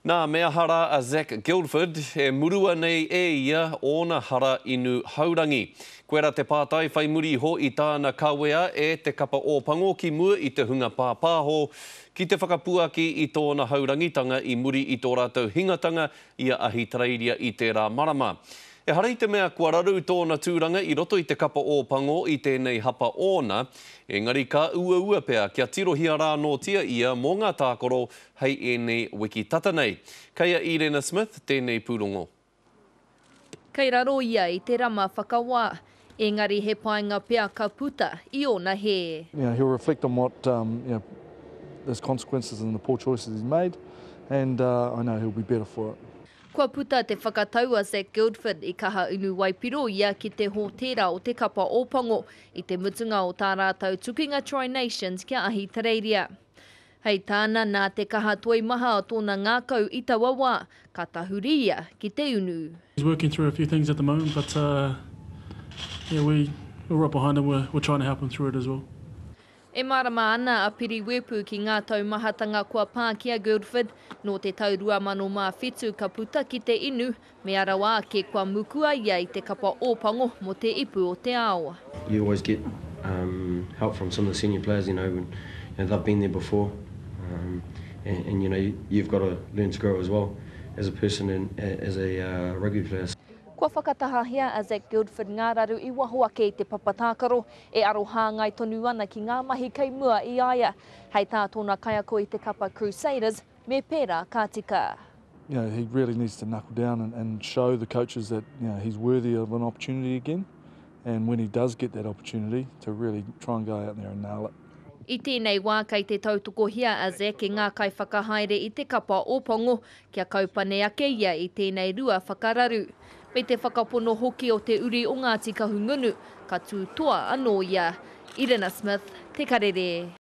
Nā, me aha rā a Zac Guildford, e murua nei e ia ōna hara inu haurangi? Koirā te pātai whai muri iho i tāna kawea e te kapa Ōpango ki mua i te hunga pāpāho ki te whakapuaki i tōna haurangitanga i muri i tō rātou hingatanga i a Ahitereiria i tērā marama. Ehara i te mea kua raru tōna tūranga i roto i te kapa Ōpango i tēnei hapa ōna, engari ka uaua pea kia tirohia rānōtia ia mō ngā tākaro hei ēnei wiki tata nei. Kei a Irena Smith tēnei pūrongo. Kei raro ia i te rama whakawā, engari he painga pea ka puta i ōna hē. You know, he'll reflect on what um, you know, his consequences and the poor choices he's made, and uh, I know he'll be better for it. Kua puta te whakatau a Zac Guildford i kaha unu waipiro ia ki te hōtēra o te kapa Ōpango i te mutunga o tā rātou tukinga Tri-Nations ki a Ahitereiria. Hei tāna, nā te kaha toimaha o tōna ngākau i taua wā, ka tahuri ia ki te unu. He's working through a few things at the moment but yeah we we're right behind him we're trying to help him through it as well. E mārama ana a Piri Weepu ki ngā taumahatanga kua pā ki a Guildford, nō te tau 2007 ka puta ki te inu, Mea rawa ake kua mukua ia i te kapa Ōpango mō te Ipu o te Ao. You always get um help from some of the senior players, you know, when you know they've been there before um and and you know you've got to learn to grow as well as a person and as a uh rugby player. Kua whakatahahia a Zac Guildford ngā raru i waho ake i te papa tākaro, e aro hāngai tonu ana ki ngā mahi kei mua i a ia. Hei tā tōna kaiako i te kapa Crusaders, Me pērā ka tika. You know, he really needs to knuckle down and, and show the coaches that you know, he's worthy of an opportunity again. And when he does get that opportunity, to really try and go out there and nail it. I tēnei wā kei te tautokohia a Zac e ngā kaiwhakahaere i te kapa Ōpango kia kaupane ake ia i tēnei rua whakararu. Me te whakapono hoki o te uri o Ngāti Kahungunu, ka tū toa anō ia. Irina Smith, Te Karere.